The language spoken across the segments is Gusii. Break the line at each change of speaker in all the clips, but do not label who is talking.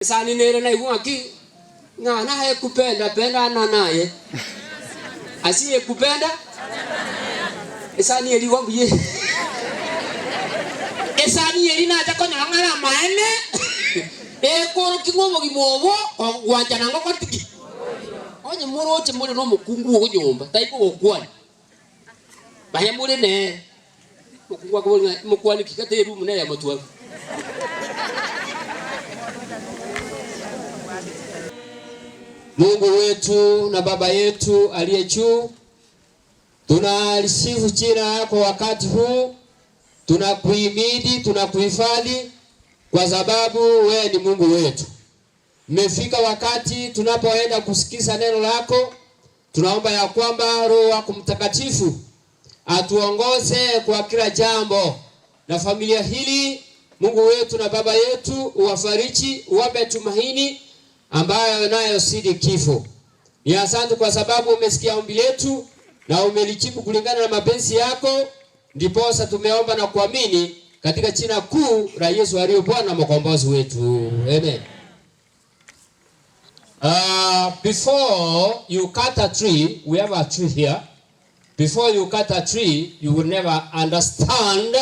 Esani nere naigwe ng'aki, ng'a naye kupenda pendana naye, asiyekupenda esani eria igo mbuya esani eria nacha konyora ng'a namaene, ekorokigwa obogima obo gwanchana ngokoreti ki? Onye moroche more na omokungu ogo nyomba, tai kogokwania, baria more nere. Omokungu akoboria ng'a mokwane ki gati erumu neye motware. Mungu wetu na Baba yetu aliye juu, tunalisifu jina lako wakati huu, tunakuhimidi, tunakuhifadhi kwa sababu wewe ni Mungu wetu. Imefika wakati tunapoenda kusikiza neno lako, tunaomba ya kwamba Roho wako Mtakatifu atuongoze kwa kila jambo, na familia hili, Mungu wetu na Baba yetu, uwafariji, uwape tumaini ambayo nayo zidi kifo. Ni asante kwa sababu umesikia ombi letu na umelijibu kulingana na mapenzi yako, ndiposa tumeomba na kuamini katika jina kuu la Yesu aliye Bwana mkombozi wetu. Amen. Uh, before you cut a tree, we have a tree here. Before you cut a tree, you will never understand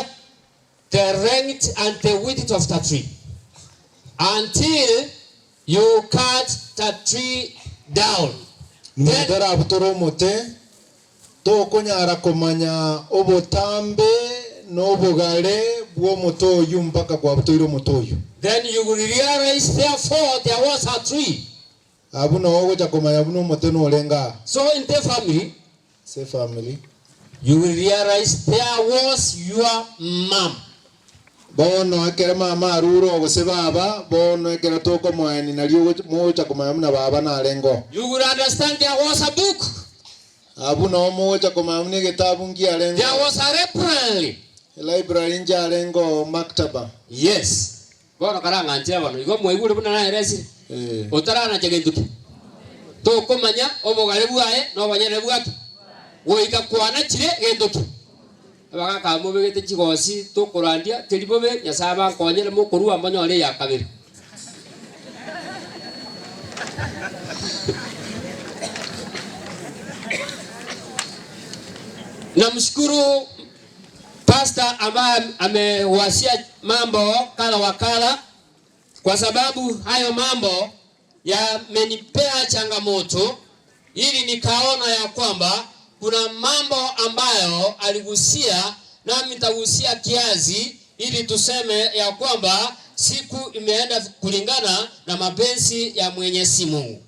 the length and the width of the tree until you cut the tree down.
Nyuma
Then,
otarabutore omote, tokonyara komanya obotambe na obogare bw'omote oyio mpaka kwabutoire omote oyio.
then you will realize, therefore, there was a tree.
Abwo noo ogocha komanya buna omote norenge aa.
So in the family,
Ase efamiri.
You will realize there was your mum.
Bono ekero mama arure oo gose baba, bono ekero tokomoeni nario ogocha mogocha komanya buna baba narenge oo.
You will understand there was a book.
Abwo noo mogocha komanya buna egetabu nkiarenge
There
oo.
was a library.
Elibrary nchiarenge oo, maktaba.
Yes. Bono karang'anchera bono, igo mwaigure buna naeresire,
Eh.
otaranacha gento ki? Tokomanya obogare bwaye na obonyerere bwake, goika kwanachire gento ki? Abagaka aba mobegete chigosi tokorandia, teri bobe, Nyasae abankonyere mokorua monyore eya kabere. Namshukuru Pastor ambaye amewasia mambo kadha wa kadha, kwa sababu hayo mambo yamenipea changamoto ili nikaona ya kwamba kuna mambo ambayo aligusia nami nitagusia kiasi ili tuseme ya kwamba siku imeenda kulingana na mapenzi ya Mwenyezi Mungu.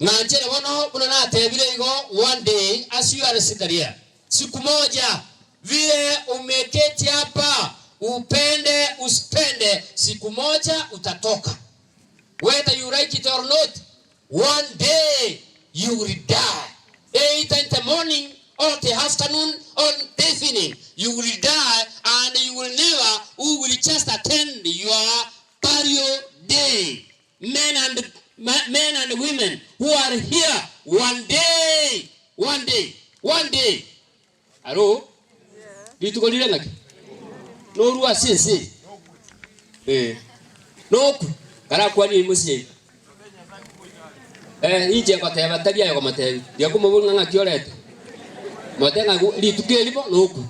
Ng'anchere bono buna natebire igo, one day as you are seated here, siku moja vile umeketi hapa, upende usipende, siku moja utatoka. Whether you like it or not, one day you will die. Either in the morning or the afternoon or the evening, you will die and you will never, who will just attend your burial day. Men and men and women who are here one day, one day, one day. Aro, rituko rire ng'aki? Norue ase ense eye. Eh, nokwe, karakwanie imosi yaito. Eh, inche ngoteba tari aye okomotebia, tiga komoboria ng'a ng'aki orete. Motebe ng'a rituko erimo nokwe.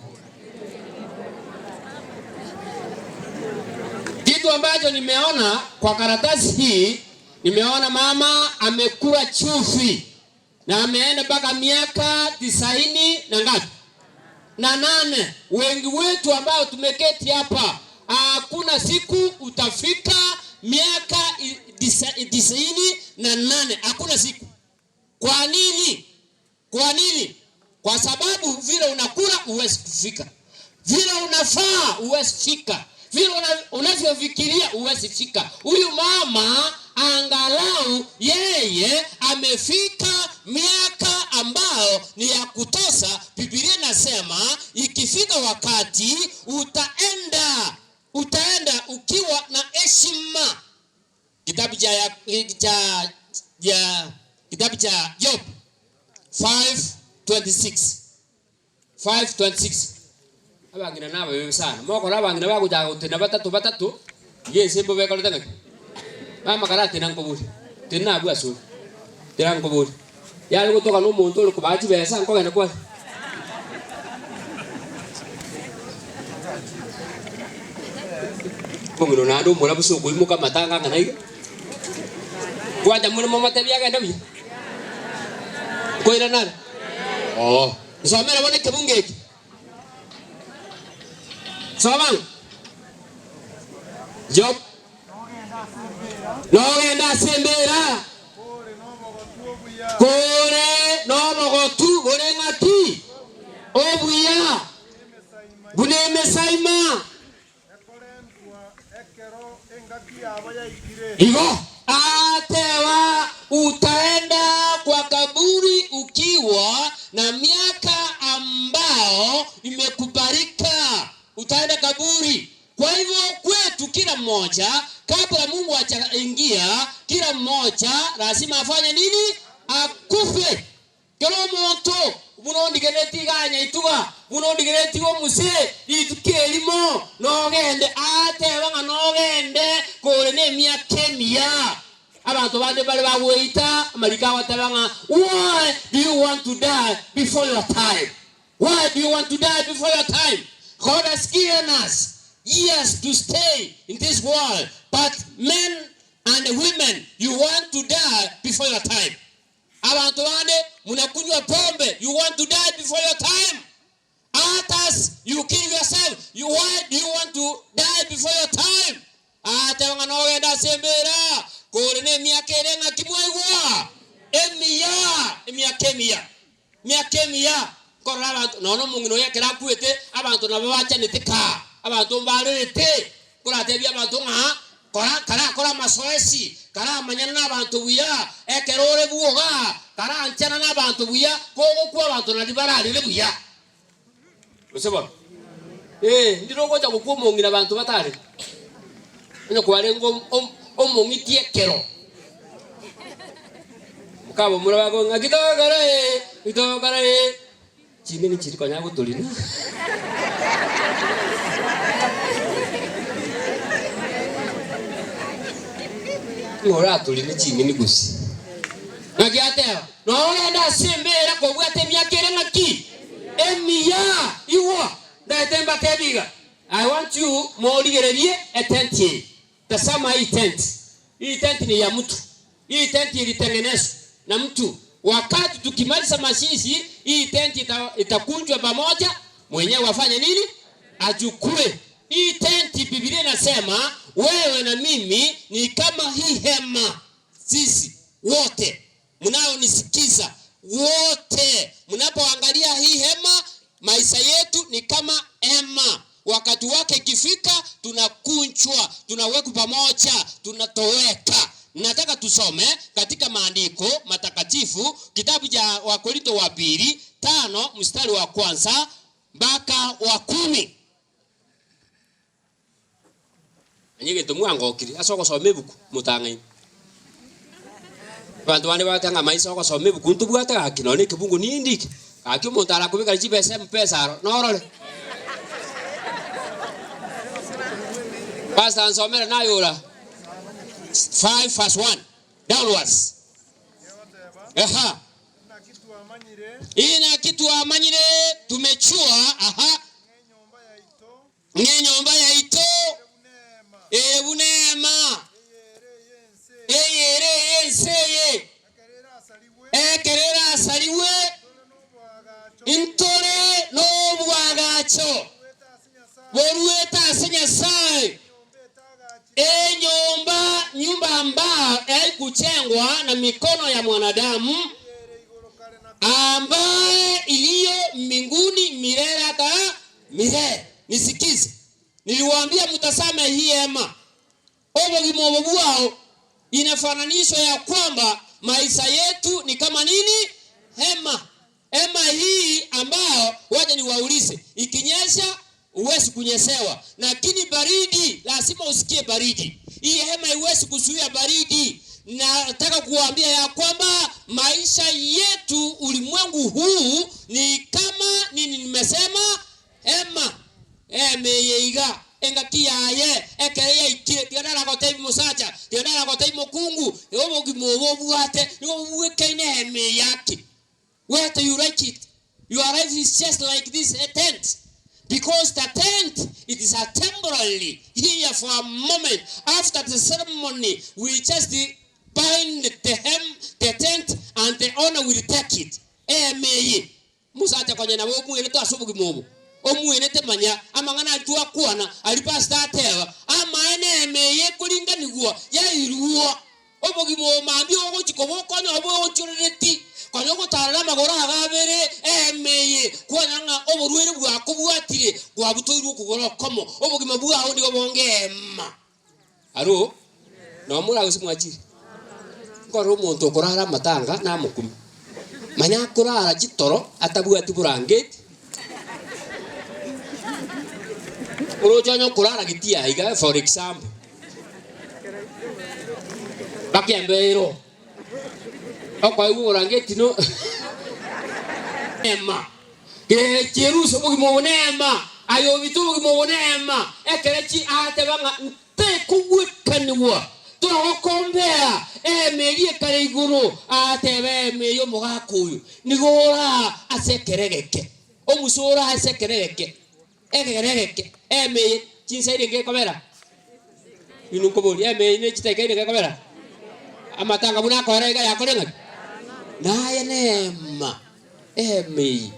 Kitu ambacho nimeona kwa karatasi hii, nimeona mama amekula chufi na ameenda mpaka miaka tisaini na ngapi na nane. Wengi wetu ambao tumeketi hapa, hakuna siku utafika miaka 98, hakuna siku. Kwa nini? Kwa nini? Kwa sababu vile unakula huwezi kufika, vile unafaa huwezi fika, vile unavyofikiria huwezi fika. Huyu mama angalau yeye amefika miaka ambayo ni ya kutosa. Biblia inasema ikifika wakati utaenda, utaenda ukiwa na heshima. Kitabu cha cha cha kitabu cha Job 5:26 5:26 Abang'ina nababe sana, mokore abang'ina bagochaka gotena batato batato, iga ense mbobe ekorete ng'aki? Mama karatena nkoborie, tenena abwo asore, tera nkoborie, yare gotoka na omonto ore kobaa chibesa nkogenda kware? Omong'ina naende omorabu ase okoimoka amatanga ang'ana iga, kwancha more momotebie agende buya? Nkoirana are? Oo, nsomere bono ekebungo eke. Soma ng'a Job nogenda ase embeera kore nobogotu bore ng'aki obuya buna emesaima. Igo ateeba, Utaenda kwa kaburi ukiwa na miaka ambao imekubalika. Utaenda kaburi. Kwa hivyo kwetu kila mmoja kabla Mungu hajaingia, kila mmoja lazima afanye nini? Akufe. Kera omonto buna ondigereretie iga anyaituga, buna ondigereretie iga omuse, rituko erimo nogende, aateba ng'a nogende kore nemiaka emiya. Abanto bande mbare bagoita amariko agoteba ng'a why do you want to die before your time? Why do you want to die before your time? God has given us years to stay in this world, but men and women you want to die before your time. Abanto bande munakunywa pombe you want to die before your time others you kill yourself you why do you want to die before your time aateba ng'a nogende ase embera kore nemiaka ere ng'aki mwaigwa emiya emiaka emiya emiaka emiya nkorora abanto nonya omong'ina oyo ekero akwete abanto nabo bachanete kaa abanto mbarerete Nkoratebie abanto ng'a kora karakore amasoesi, karamanyane nabanto buya, ekero ore bwoga, karanchana nabanto buya, kogokwa abanto nario bararere buya. Gose bono? Ee, ndire ogocha gokwa omong'ina abanto batarere. Onye kwarenge omong'iti ekero. Mokabamura bakoigwa ng'a kitogokora ee, kitogokora ee. Ching'eni chiri konya gotorina. Ng'o oratorine ching'eni gose? Naki ateba, Nogende ase embeera kobwate emiaka ere ng'aki? Emiya! Igwa, ndaete mbatebi iga, I want you morigererie etenti eye. Tazama hii tenti. Hii tenti ni ya mtu. Hii tenti ilitengenezwa na mtu. Wakati tukimaliza mazishi, hii tenti ita, itakunjwa pamoja, mwenyewe afanye nini? Achukue. Hii tenti, Biblia inasema wewe na mimi ni kama hii hema, sisi wote mnaonisikiza wote, mnapoangalia hii hema, maisha yetu ni kama hema. Wakati wake ikifika, tunakunjwa, tunawekwa pamoja, tunatoweka. Nataka tusome katika maandiko matakatifu kitabu cha Wakorinto wa pili tano mstari wa kwanza mpaka wa kumi. Onye egento mwangokire ase ogosoma ebuku, motang'aini. Abanto bande bagoteba ng'a maiso ogosoma ebuku ntobwate gaki nonye na ekebungo nindike, gaki omonto arakobekere chibesa mpesa aro norore. Pastor nsomere naye ora 5 verse 1 downwards. Aha. Inaki twamanyire tumechua aha. Ng'enyomba yaito ere buna eema eyere ey'ense eye, ekero erasarigwe, ntore nobwagacho boruete ase Nyasae, enyomba nyumba ambao haikuchengwa na mikono ya mwanadamu, ambaye iliyo mbinguni milele hata Milele. Nisikize, niliwaambia mtazame hii hema. Obogima obo bwao inafananishwa ya kwamba maisha yetu ni kama nini? Hema. Hema hii ambao, wacha niwaulize, ikinyesha huwezi kunyesewa, lakini baridi lazima usikie baridi. Hii hema haiwezi kuzuia baridi. Nataka kuwaambia ya kwamba maisha yetu ulimwengu huu ni kama nini? Nimesema hema. Hema eye iga. Engaki yaye ekero yaikire, tiga naragotebi mosacha, tiga naragotebi mokungu, obogima obo obwate nigo bobwekaine ehema eye ake. Whether you like it, your life is just like this a tent, because the tent it is a temporarily here for a moment, after the ceremony we just bind the hem, the tent and the owner will take it. Ehema eye Omosacha konya nabo omwenete ase obogima obo, omwenete manya amang'ana aria twakwana, aria pastor ateba, amaene eme eye ekoringanigwa yairwa. Obogima obo mambia ogochia koba okonyora bwegochorereti, konya ogotarera amagoro ago abere eema eye, kwanyora ng'a oborwaire bwakobwatire, kwabutoirwe okogoro okomo, obogima bwao nigo bonge eema. Aro, nao moragose mwachire, nkorora omonto okorara amatanga namokumia, manya akorara chitoro atabwati burangeti, oroche onye okorara getii iga for example, mpaka embeo ere oo, okoegwa oborangeti no ema. Gecherusa obogima obo neema, aye obite obogima obo neema, ekero chi aateba ng'a ntekogwekanigwa, togokombea eema eria ekare igoro, aateba eema eye omogaka oyo nigo oraa ase ekero egeke, omusa oraa ase ekero egeke, ekegera egeke, eema eye chinsa irenge ekobera? Inwe nkoboria, eema eye ne chidakika irenge ekobera? Amatanga buna akoera iga yakore ng'aki? Naye neema. Emei,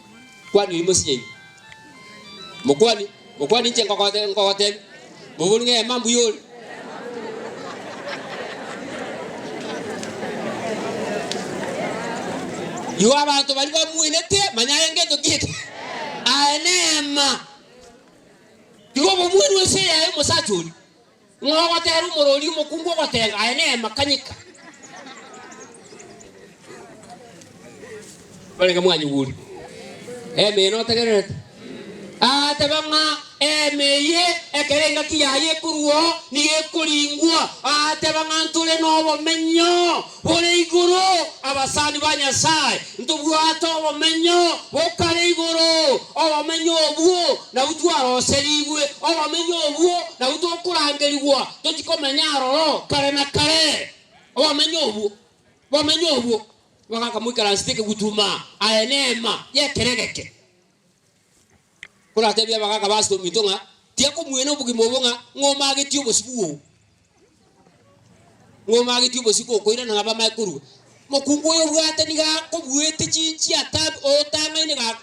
kwani oyio mosinyaine? Mokwani, mokwani inche nkogote nkogotebia, mobori ng'a ema mbuya ore. Igo abanto baria bamwenete, manya aye ngento ki eke? Aye neema. Igo obomwenu ense yaye omosacha oria, ng'a ogotera omorori omokungu ogotenga, aye neema kanyeka. Barenge mwanyigure eema eye notegererete? Agateba ng'a eema eye ekero engaki yaye ekorwa oo nigo ekoringwa. Agateba ng'a ntore nobomenyo bore igoro, abasani ba Nyasae, ntobwate obomenyo bokare igoro. Obomenyo obwo nabwo twaroserigwe, obomenyo obwo nabwo tokorangerigwa tochie komenya aroro kare na kare. Obomenyo obwo, obomenyo obwo. Bagakamoikaransete ekegutuma aye neema y'ekeregeke. Koratebie abagaaka ba ase ominto ng'a tiakomuena obogima obo ng'a ng'omagetie obosio bwoo, ng'omagetie obosio gokoirana ng'a bamae korua. Mokungu oyo obwate nigo akobuete chinchi ata otang'aine ga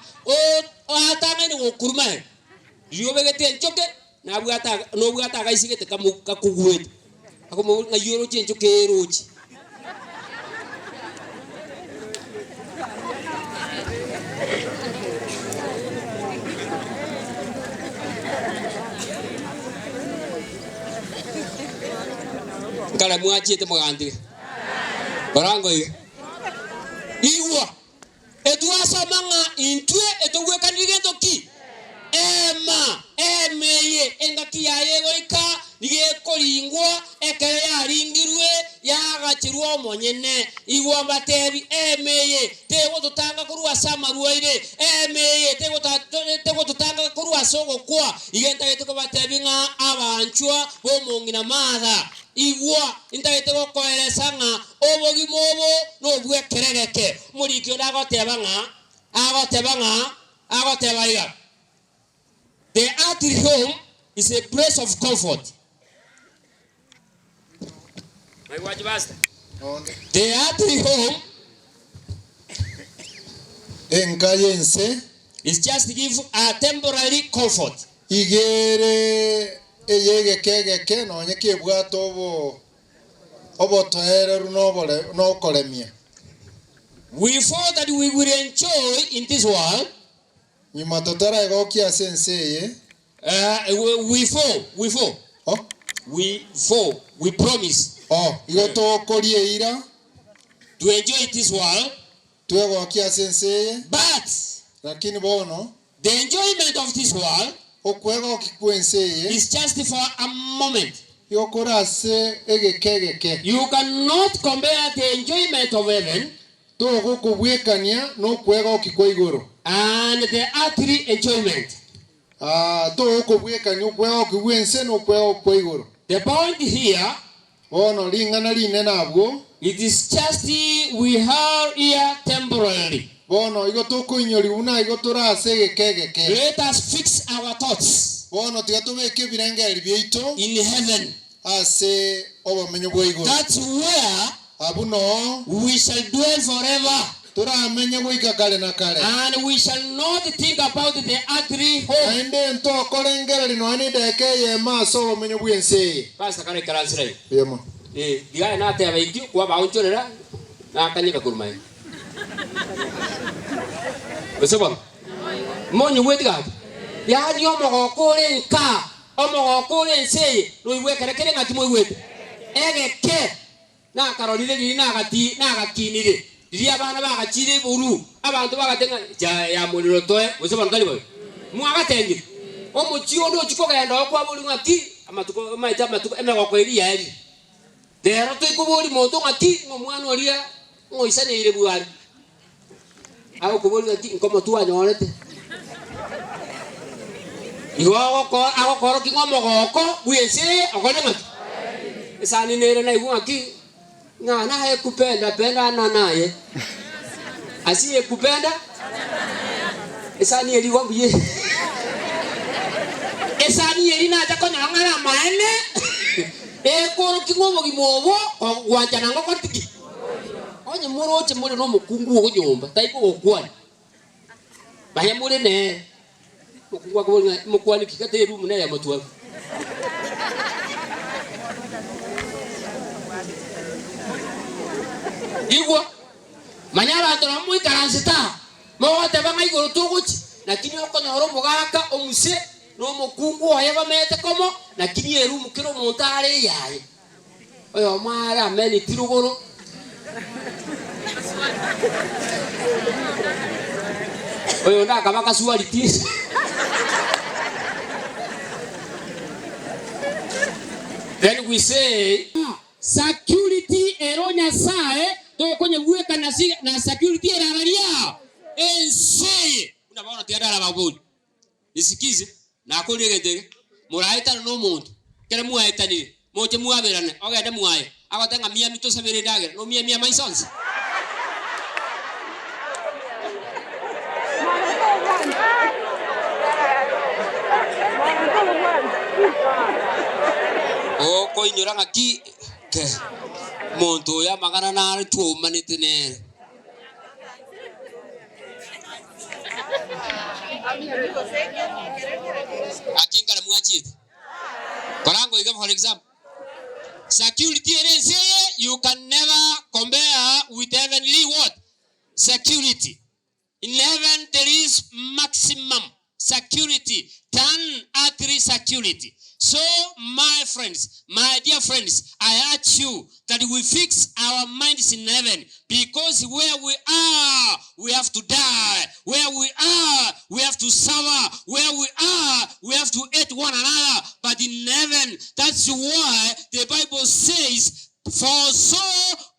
otang'aine gokoruma ere. Riria obegete enchoke nabwate aga nobwate agaisigete kamo kakoguete. Akomoboria ng'ai oroche enchoka eye eroche? Nkare mwachiete mogantiga korango iga. Igwa! Etwasoma ng'a intwe etogwekanire gento ki? Eema, eema eye engaki yaye egoika nigo ekoringwa ekero yaringirwe yaagacherwa omonyene. Igwa mbatebi, eema eye tegototanga korwa ase amarwaire, eema eye tegototanga korwa ase ogokwa. Iga ntagete kobatebi ng'a abanchwa b'omong'ina Martha, igwa, ntagete gokoeresa ng'a Obogima obo nobw'ekeregeke. Omoriki onde agoteba ng'a, agoteba ng'a, agoteba iga, The earthly home is a place of comfort. Mwaigwachi pastor? The earthly home
Enka y'ense
is just give a temporary comfort.
iga ere ey'egeke egeke, nonye kebwate obo obotoereru na okoremia.
We thought that we will enjoy in this world.
Nyuma totaraegokia ase ense eye.
We vow, we vow,
Oh.
we vow, we promise.
Oh, igo tokoria eira.
To enjoy this world.
Twegokie ase ense eye.
But.
Lakini bono.
The enjoyment of this world.
Okwegokia kw'ense eye.
Is just for a moment.
Igo kore ase egeka egeke.
You cannot compare the enjoyment of heaven.
Togokobwekania nokwegokia kwa igoro.
And the earthly enjoyment.
Aa, togokobwekania okwegokia gw'ense na okwegokia kwa igoro.
The point here.
Bono ring'ana rinene abwo.
It is just we are here temporarily.
Bono igo tokoinyorigwa buna igo tore ase egeka egeke.
Let us fix our thoughts.
Bono tiga tobeke ebirengererio biaito.
In heaven.
Ase obomenyo bwa igoro.
That's where.
Abwo noo.
We shall dwell forever.
Toramenye goika kare na kare.
And we shall not think about the earthly home.
Naende ntokorengereria nonya nedaika eyemo ase obomenyo bw'ense eye.
Pastor kare ikaransera iga.
Eyemo.
Eh, tiga aye nateba ekio, kwabaonchorera, nakanyeka korwa magega. Gose bono? Monyigweti gaki? Yaani omogoko ore nka, omogoko ore ense eye, noigwe ekere kere ng'aki moigwete? Egeke. Nakarorire riria nagati nagakinire, riria abana bagachire iguru, abanto bagatenga cha ya morero toe, gose bono tari bobe? Mwagatengire? Omochie onde ochia kogenda oo kwaboria ng'a ki? Amatuko omanyete amatuko emegoko eria yaerire. Rero toikoboria monto ng'a ki? Ng'a omwana oria ng'oisaneire bwari. Agokoboria ng'a ki? Nkomo twanyorete. Igo agoko agokorokia ng'a omogoko bw'ense eye okore ng'aki? Esani nere naigwe ng'aki? Ng'a naye kupenda penda na naye. Asiye kupenda esani eria igo mbuya Esani eria nacha konyora ng'a namaene ekorokia ng'a obogima obo gwanchana ngokoreti ki? Onye moroche more nomokungu oo nyomba, tai kogokwania, baria more nere, omokungu akoboria ng'a mokwane ki? Gati eroom neye motware. Igwa, manya abanto nabo moikaransete aa, mogoteba ng'a igoro togochia, lakini okonyora omogaka omuse na omokungu oye bamete komo, lakini eroom kera omonto are eyaye. Oyomo are ameneti rogoro. Oyonde akaba kasuari tisi. Then we say security ero Nyasaye tokonyegweka na si na security erararia ense eye. Buna bono tiga ndarababorie. Nisikize, nakorire egento eke, moraetane nomonto, ekero mwaetanire, moche mwaberane, ogende mwaye, agote ng'a miami tosabere endagera, nomiamie amaiso onsi. Okoinyora ng'aki ke, monto oyo amang'ana nare twaumanete nere. Gaki nkare mwachiete korango iga for example security ere ense eye you can never compare with heavenly what? Security. In heaven there is maximum security than earthly security. So my friends, my dear friends, I urge you that we fix our minds in heaven because where we are we have to die, where we are we have to suffer, where we are we have to hate one another, but in heaven, that's why the Bible says, for so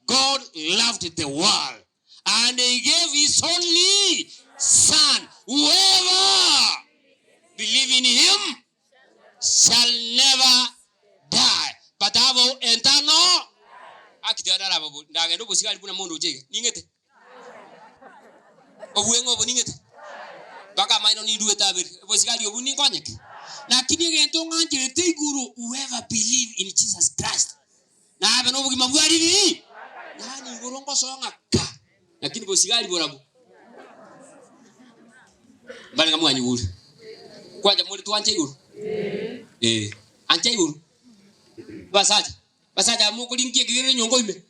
God loved the world and he gave his only son, whoever believe in him shall never die, but have eternal Gaki tiga ndarababori, ndagende obosigari buna mondoche iga, ning'ete? Obweng'e obo ning'ete? Mpaka amaino ninduete abere, obosigari obwo ninkonyeke? Lakini egento ng'ancherete igoro, whoever believe in Jesus Christ, nabe nobogima bwa ririri, yaani igoro ngosoa ng'a ka, lakini bosigari borabwo. Mbare ng'a mwanyigure. Kwancha more twanche igoro? Ee, ancha igoro. Basacha, basacha aba mokoringia ekegerero enyongo ime.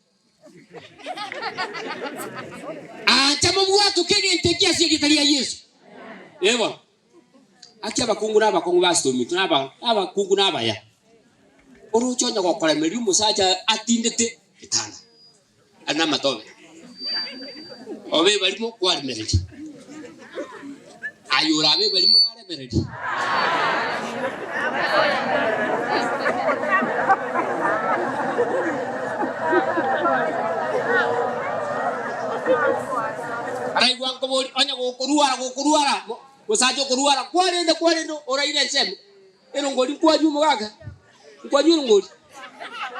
Ancha mobwatoke egento eki ase erieta ria Yeso. Ee bono. Aki abakungu na abakong'u basitomitwe na aba abakungu na abaya. Oroche onye gokoremereria omosacha atindete getanda. Are namatobe, obe ebarimo kwaremereria. Aye orabe ebarimo naremereria. Araigwa nkoboria, onye gokorwara gokorwara. Omosacha okorwara kwarende kwarende oraire ensemo, erongori nkwanywa omogaka, nkwanywa erongori,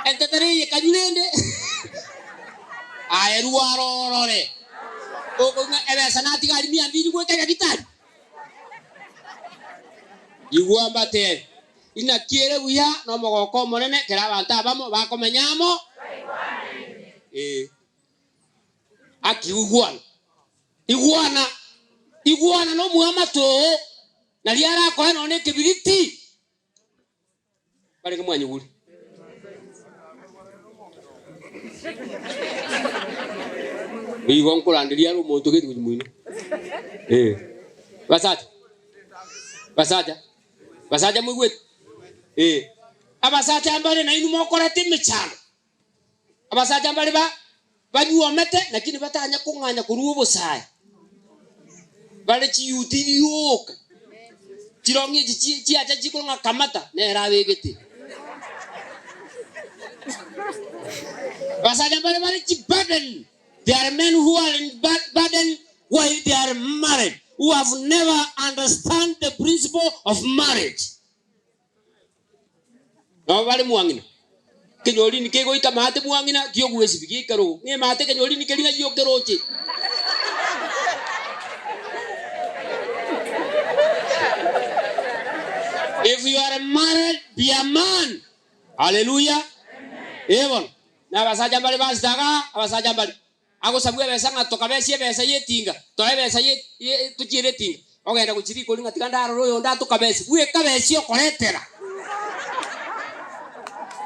entetere eye kanywa rende aye rwara orore, okong'a ebesa natiga aria mia mbiri goika nyagitari. Igwa mbatebi, inaki ere buya na omogoko omonene ekero abanto abamo bakomenya amo? Ee. Aki igwana, igwana, igwana nomwamato oo, nario arakoe nonya nekebiriti. Barenge mwanyigure. Nigo nkoranderia are omonto gete gochia moino. Eh. Basacha, basacha, basacha moigwete? Eh. Abasacha mbare nainwe mokorete emechando. Abasacha mbare ba banyuomete lakini batanya kong'anya korwa obosae, bare chiyuti rioka, chirong'i echi chi chiacha chikorwa ng'a kamata nere abegete. Abasacha mbare bare chiburden, there are men who are in burden while they are married, who have never understand the principle of marriage. Nabo bare mwang'ina, ekenyorini kegoika maate mwang'ina ki'ogwesibia giaikarogo, ng'a emaate ekenyorini keria ng'ai okeroche. If you are married, be a man. Hallelujah. Ee bono, na abasacha mbare basitaga, abasacha mbare. Agosabwa ebesa ng'a tokabesie ebesa y'etinga, toe ebesa ye ye tochiere etinga. Ogenda gochia rikori ng'a tiga ndarore oyonde atokabesie, bwekabesie okoretera.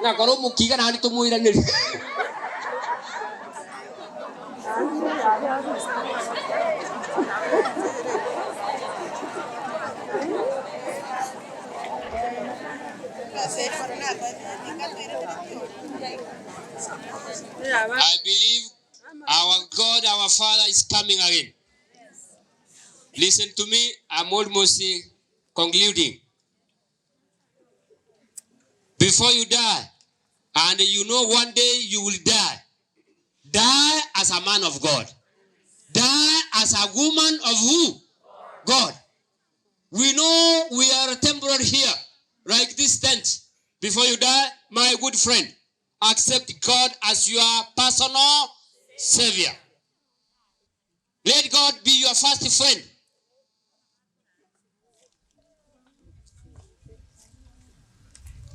Ng'a kora omokia iga naende tomoiranerie. I believe our God, our Father is coming again. Listen to me, I'm almost concluding. Before you die, and you know one day you will die, die as a man of God. Die as a woman of who? God. We know we are temporary here, like this tent. Before you die, my good friend, accept God as your personal savior. Let God be your first friend.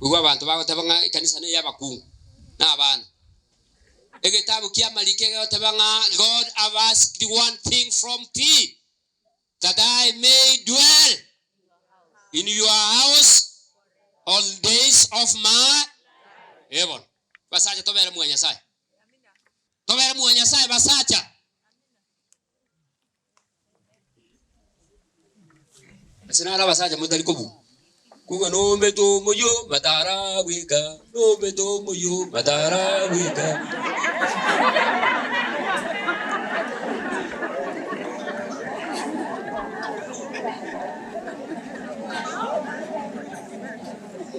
Igwa abanto bagoteba ng'a ekanisa ne y'abakungu na abana. Egetabu kia amariko egegoteba ng'a God have asked one thing from thee that I may dwell in your house all days of my Eh bono, basacha tobere mwa Nyasaye. Tobere mwa Nyasaye basacha. Ase naro abasacha motari kobua. Kobua nombete omoyio bataragweka, nombete omoyio bataragweka.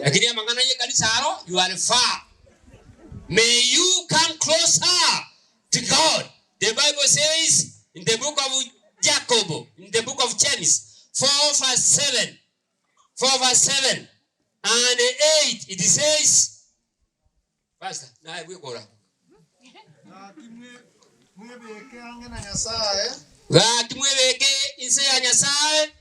Lakini amang'ana y'ekanisa aro, you are far. May you come closer to God. The Bible says in the book of Jacob, in the book of James 4 verse 7, 4 verse 7 and 8, it says, Pastor, naye bwekora.
Gaki mwebeke ang'e na Nyasae.
Gaki mwebeke inse ya Nyasae.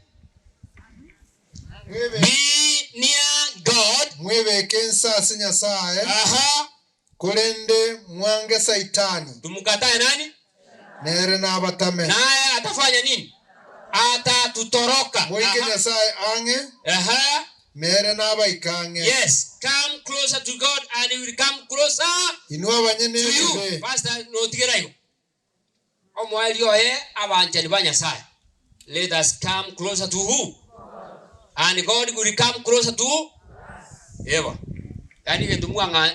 Be near God.
Mwebeke inse ase Nyasae.
Aha.
Korende mwange Saitani.
Tumukatae nani?
Nere nabatame.
Naye atafanya nini? Atatutoroka.
Moike Nyasae ang'e, nere nabaike ang'e.
Yes, come closer to God and he will come closer
Inwe abanyene
to you.
ebibe.
Pastor, notigera igo. Omoerio oye abanchani ba Nyasae. Let us come closer to who? And God will come closer to Eba. Yaani egento mwang'a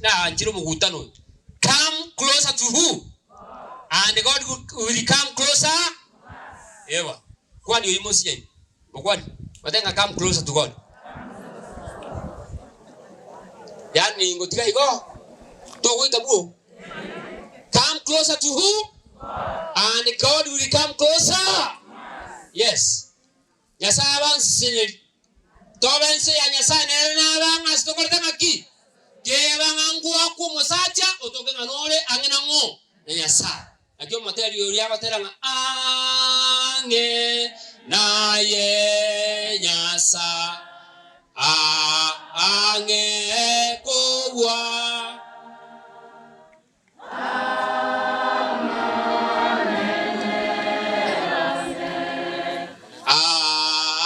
naanchire omogutano oyo. Come closer to who? And God will come closer Eba. Kwani oyio mosinyaine. Mokwani. Batebe ng'a come closer to God. Yaani ngotiga igo togoika bwo. Come closer to who? And God will come closer. Yes. Nyasae abanseseneri. Tobe ense ya Nyasae nere nabe ang'e ase tokorete ng'aki? Keba ng'a ngoakwa omosacha otoke ng'a nore ang'e na ng'o? Na Nyasae. Naki omoteri oria agotera ng'a ang'e naye Nyasae, ang'e kobua.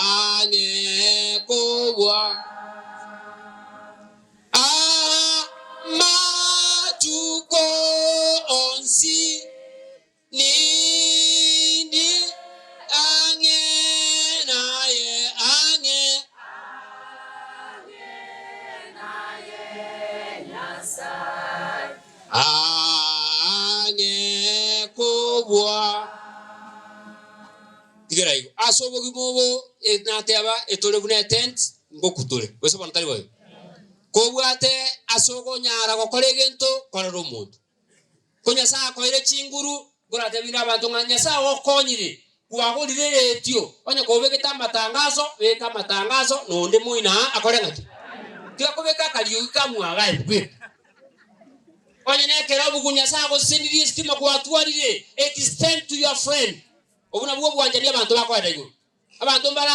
Ang'e kobua amatuko onsi, nindi ang'e naye, ang'e. Ang'e kobua. Tigera igo. Ase obogima obo nateba etore buna etent ngokutore. Gose bono tari boigo? Kobwate ase okonyara gokora egento, korera omonto. Ko Nyasae akoeire chinguru, nkoratebie abanto ng'a Nyasae ogokonyire, kwagorire eretio, onye kobegete amatangaso, beka amatangaso, na onde moino aa akore ng'aki? Tiga kobeka akariogi kamwaga aye bweka. Onye nekero bugu Nyasae agosesenirie esitima gwatwarire, extend to your friend. Obwo nabwo obwanchani abanto bakoenda igoro. Abanto mbare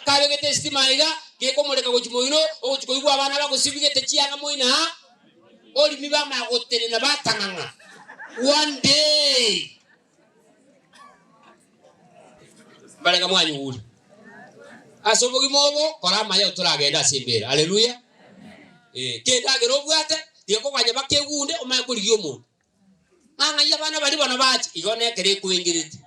kabegete esitima iga, gekomoreka gochia moino, ogochia koigwa abana bagosibigete chianga moino aa, orimi bamanya gotenena batang'ang'a. One day! Mbarenge mwanyugure. Ase obogima obo, kora amaya otoragende ase embera. Haleluya! Eh, kendagera obwate, tiga koganya bakegunde omanye korigia omonto. Ng'a ng'ai abana baria bono bache, igo nekero ekoengerete.